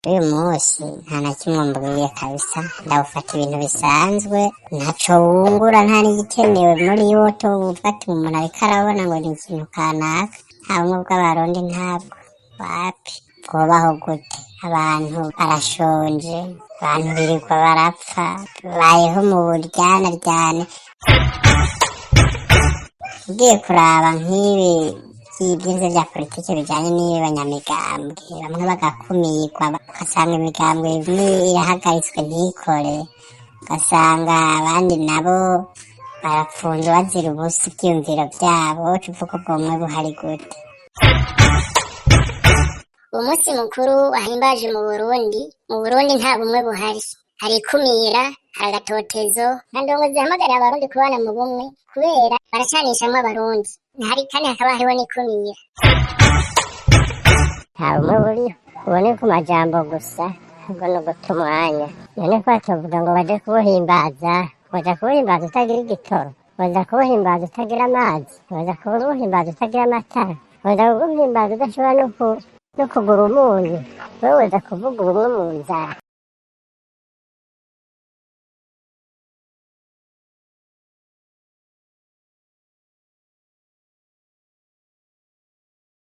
Uyu munsi nta na kimwe mbwiye kabisa, ndawufata ibintu bisanzwe, ntaco wungura, nta n'igikenewe muri wo. Tuwufata umuntu ariko arabona ngo ni ikintu kanaka. Nta bumwe bw'Abarundi, ntabwo, wapi. Bwobaho gute? Abantu barashonje, abantu birirwa barapfa, babayeho mu buryanaryane. Ugiye kuraba nk'ibi by'ibyiza bya politiki bijyanye n'ibanyamigambwe, bamwe bagakumirwa, ugasanga imigambwe imwe irahagaritswe ntikore, ugasanga abandi nabo barapfunzwe bazira ubusa ivyiyumviro vyabo, uca uvuga ubwo bumwe buhari gute? Umunsi mukuru wahimbaje mu Burundi, mu Burundi nta bumwe buhari, hari ikumira, hari agatotezo. Nta ndongo zihamagarira Abarundi kubana mu bumwe, kubera baracanishamwo Abarundi. Hari kandi hakaba hariho n'ikumira. Nta bumwe buriho, ubone ku majambo gusa, ahubwo ni uguta umwanya. None ko batovuga ngo baje kuwuhimbaza, waja kuwuhimbaza utagira igitoro? Waza kuwuhimbaza utagira amazi? Waza kuwuhimbaza utagira amatara? Waza kuwuhimbaza udashobora no kugura umunyu? Wewe waza kuvuga ubumwe mu nzara?